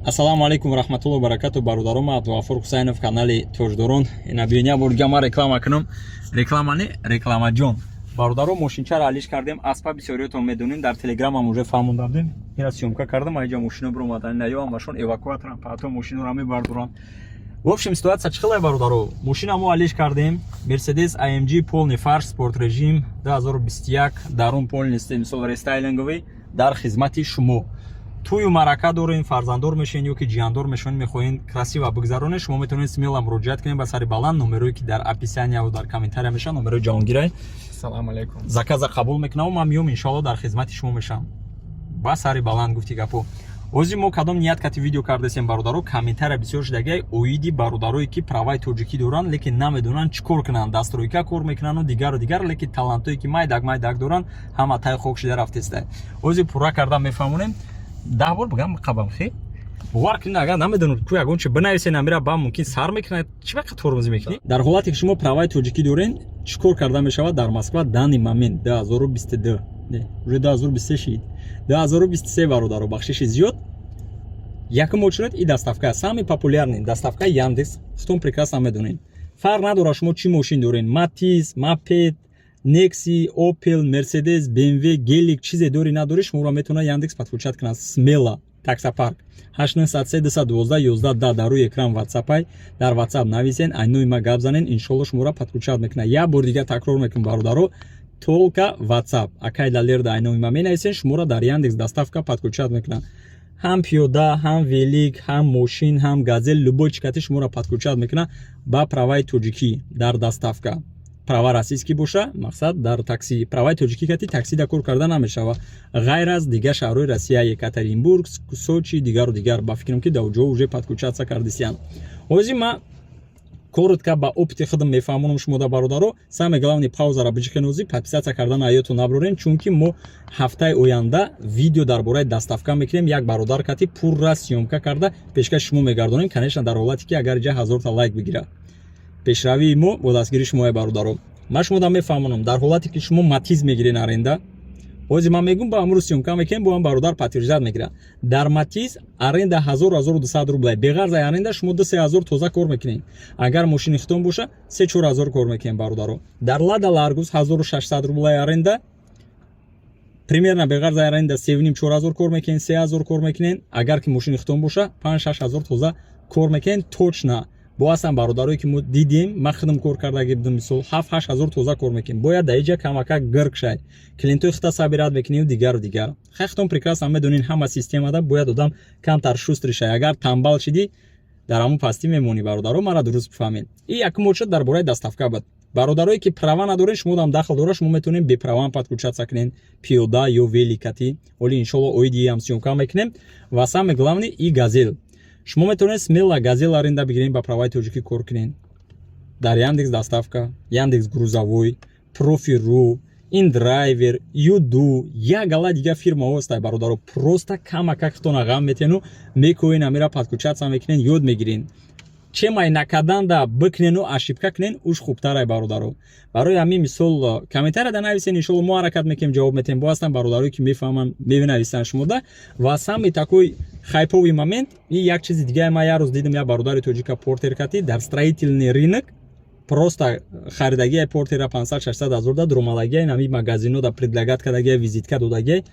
Ассалому алайкум варахматуллоҳи вабаракату, бародаром. Абдуғафур Ҳусайнов, канали Тоҷдорон. Ина биёня бурга ма реклама кунам. Реклама не, рекламаҷон. Бародаро, мошинчаро алиш кардем. Аспа бисёриётон медонем, дар телеграмам уже фаҳмонда будем. Ина съёмка кардам, аиҷа мошино биромадан. Ина ё ҳамашон эвакуаторам, паато мошиноро мебардорам. В общем, ситуация чӣ хеле, бародаро? Мошина мо алиш кардем. Mercedes AMG, полный фарш, спорт режим, 2021, дарун полный, мисол, рестайлинговый, дар хизмати шумо. Тӯю марака дорем, фарзанддор мешавен ё ки ҷияндор мешавен, мехоҳен красиво бигзаронед, шумо метавонед смело муроҷиат кунед ба сари баланд. Номерое ки дар описания ва дар комментария мешавад, номерои ҷавонгирай. Салому алейкум. Заказа қабул мекунам, ман миём, иншоалло, дар хизмати шумо мешавам. Ба сари баланд гуфти гапо. Ози мо кадом ният кати видео кардесем, бародаро? Комментария бисёр шудагай оиди бародарое ки праваи тоҷикӣ доранд, лекин намедонанд чӣ кор кунанд, да стройка кор мекунанду дигару дигар, лекин талантое ки майдак майдак доранд, ҳама тай хок шуда рафтеста. Ози пурра карда мефаҳмонем. 10 бор бигам қабам хе, бовар кунед, агар намедонед, ку ягон чи бинависен, амира ба мумкин сар мекунад. Чӣ вақт тормозӣ мекунӣ? Дар ҳолате ки шумо праваи тоҷикӣ дорен, чӣ кор карда мешавад дар Москва данный момент 2022, не, уже 2023 шид, 2023, бародаро, бахшиши зиёд. Якум очередь и доставка, самый популярный доставка Яндекс. Худтон прекрасно медонед, фарқ надорад шумо чӣ мошин дорен: Матиз, мопед, Некси, Опел, Мерседес, БМВ, гелик, чизе дори надорӣ, шуморо метавонад Яндекс подключать кунад смело. Таксопарк 803 212 11 10, дар рӯи экран ватсапай, дар ватсап нависен, айнои ма гап занен, иншолло, шуморо подключать мекунад. Як бор дига такрор мекунам, бародаро, только ватсап, акай Далерда айнои ма менависен, шуморо дар Яндекс доставка подключать мекунад. Ҳам пиёда, ҳам велик, ҳам мошин, ҳам газел, любой чикати шуморо подключать мекунад ба праваи тоҷикӣ дар доставка. Права российский боша, мақсад, дар такси, праваи тоҷикӣ кати таксида кор карда намешава, ғайр аз дигар шаҳрҳои Россия: Екатеринбург, Сочи, дигару дигар. Ба фикрам, ки дар ҷо уже подключаться кардисиян. Ҳозир ма коротко ба опыти худам мефаҳмонам шумо да, бародаро. Самое главное, паузара биҷихенози, подписаться кардан аётон наброрен, чунки мо ҳафтаи оянда видео дар бораи доставка мекунем. Як бародар кати пурра съёмка карда пешкаши шумо мегардонем, конечно, дар ҳолате ки агар ҷа 1000-та лайк бигирад. Пешравии мо бо дастгирии шумои, бародаро. Ман шумо да мефаҳмонам: дар ҳолате ки шумо Матиз мегирен аренда, ҳозир ман мегӯм, ба амрӯз съёмка мекунем, бо ҳам бародар подтверждать мегирад, дар Матиз аренда 1000, 1200 рубля. Беғарзаи аренда шумо 2-3 ҳазор тоза кор мекунед. Агар мошини хитон боша, 3-4 ҳазор кор мекунем, бародаро. Дар Лада Ларгус 1600 рублаи аренда примерно, беғарзаи аренда 3,5-4 ҳазор кор мекунед, 3000 кор мекунед. Агар ки мошини хитон боша, 5-6 ҳазор тоза кор мекунед точно. Бо ҳастан бародарое ки мо дидем, ман худам кор кардаги будам, мисол, 7-8 ҳазор тоза кор мекунем. Бояд дар иҷа камакак гирк шай, клиентои хита собирать мекунем, дигару дигар. Хай, хитон прекрасно медонин, ҳама системада бояд одам камтар шустрый шай. Агар тамбал шидӣ, дар ҳамон пастӣ мемонӣ. Бародаро, мара дуруст бифаҳмед. И якум очередь дар бораи доставка буд. Бародарое ки права надоред, шумо дам дахл дора, шумо метавонед беправаам подключаться кунед, пиёда ё великати. Оли, иншолло, оиди ам съёмка мекунем. Ва самое главное, и газел. Шумо метавонед смело газел аренда бигиред, ба праваи тоҷикӣ кор кунед дар Яндекс доставка, Яндекс грузовой, Профи ру, Индрайвер, Юду, як гала дигар фирмаҳо ҳастай, бародаро. Просто камакак хитона ғам метену мекоен, амира подключаться мекунен, ёд мегирен. Чемай накарданда бикунену ошибка кунен, уш хубтарай, бародаро. Барои ҳамин, мисол, комментарияда нависен, иншолло, мо ҳаракат мекунем, ҷавоб метем. Бо ҳастан бародарое ки мефаҳманд, менависанд шумода. Ва самый такой хайповый момент и як чизи дигаре: ман як рӯз дидам, як бародари тоҷика Портер кати дар строительный рынок просто харидагиай Портера 500-600 ҳазор да дромалагиай, нами магазино да предлагать кардагиай, визитка додагиай,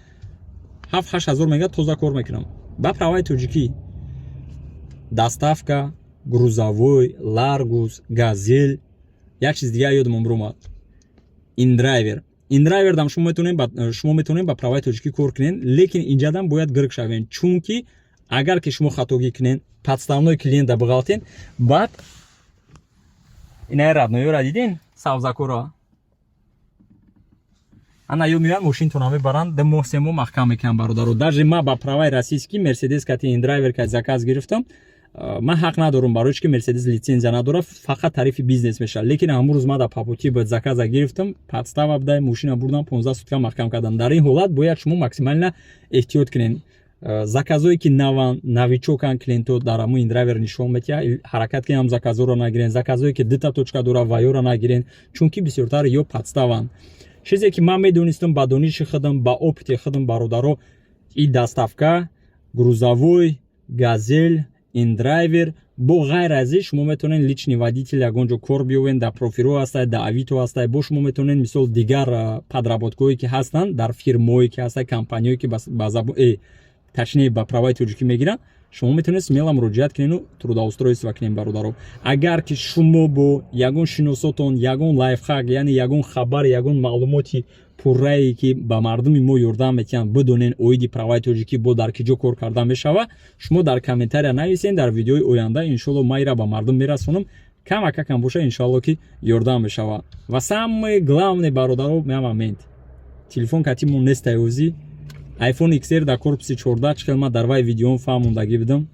7-8 ҳазор мега тоза кор мекунам ба праваи тоҷикӣ: доставка, грузовой, Ларгус, газель. Як чиз дига ёдам омад: Индрайвер. Индрайвердам шумо метавонед ба праваи тоҷикӣ кор кунед, лекин инҷадам бояд гирк шавед, чунки агар ки шумо хатогӣ кунед, подставной клиента биғалтен, баъд инаи роднойора диден, савзакора ана ё меоянд, мошинтона мебаранд, 2 моҳ, 3 моҳ маҳкам мекунанд, бародаро. Даже ма ба праваи российский Мерседес кати Индрайвер ка заказ гирифтам, ман ҳақ надорам, барои чи ки Мерседес литсензия надорад, фақат тарифи бизнес мешавад. Лекин ҳамун рӯз ма дар по пути бояд заказа гирифтам, подстава будай, мошина бурдам, 15 сутка маҳкам кардам. Дар ин ҳолат бояд шумо максимально эҳтиёт кунед. Заказое ки наван, новичокан клиентҳо, дар ҳамун Индрайвер нишон метиҳад, ҳаракат кунед, ҳам заказҳоро нагирен. Заказое ки дута точка дора, ваёро нагирен, чунки бисёртар ё подставанд. Чизе ки ман медонистам ба дониши худам, ба опыти худам, бародаро, и доставка, грузовой. Газель, Индрайвер. Бо ғайр аз ин, шумо метавонед личный водитель ягон ҷо кор биёвед, дар Профиру ҳастай, дар Авито ҳастай. Бо шумо метавонед, мисол, дигар подработкое ки ҳастанд, дар фирмое ки ҳастай, компаниое ки ба забон, точнее, ба праваи тоҷикӣ мегиранд, шумо метавонед смело муроҷиат кунену трудоустройство кунем. Бародаро, агар ки шумо бо ягон шиносотон ягон лайфхак, яъне ягон хабар, ягон маълумоти пуррае, ки ба мардуми мо ёрдам метиҳанд, бидонен оиди праваи тоҷикӣ, бо дар ки ҷо кор карда мешава, шумо дар комментария нависен. Дар видеои оянда, иншоалло, ма ира ба мардум мерасонам. Камакакам боша, иншоалло, ки ёрдам мешава. Ва самое главное, бародаро, момент, телефон катимон нестай. Ӯзи iPhone XR дар корпуси 14, чӣ хел ман дар вай видеом фаҳмондагӣ будам,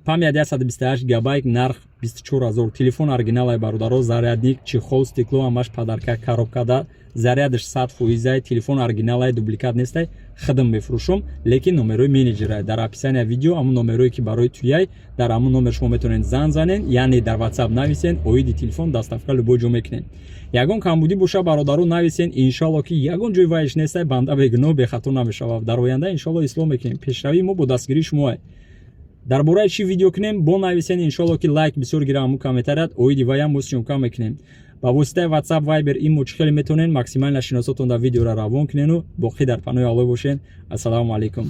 память 128 гигабайт, нарх 24 000. Телефон оригиналай, бародаро, зарядник, чехол, стекло, ҳамаш подарка, коробкада, зарядаш 100 фоизай. Телефон оригиналай, дубликат нестай. Хидм мефурӯшум, лекин номерои менеҷерай дар описания видео, ҳамун номерое ки барои туяй, дар ҳамун номер шумо метавонед занг занен, яъне дар WhatsApp нависен оиди телефон. Доставка любой ҷо мекунем. Ягон камбудӣ боша, бародаро, нависен. Иншалло, ки ягон ҷои вайш нестай, банда бегуноҳ, бехато намешавад. Дар оянда, иншалло, ислоҳ мекунем. Пешравии мо бо дастгирии шумоа. Дар бораи чӣ видео кунем, бо нависен. Иншалло, ки лайк бисёр гира ҳамун комментарият, оиди ваям мо съёмка мекунем. Ба воситаи WhatsApp, Viber, имо, чӣ хеле метавонед, максимально шиносотон дар видеоро равон кунену. Боқӣ дар паноҳи Аллоҳ бошед. Ассалому алайкум.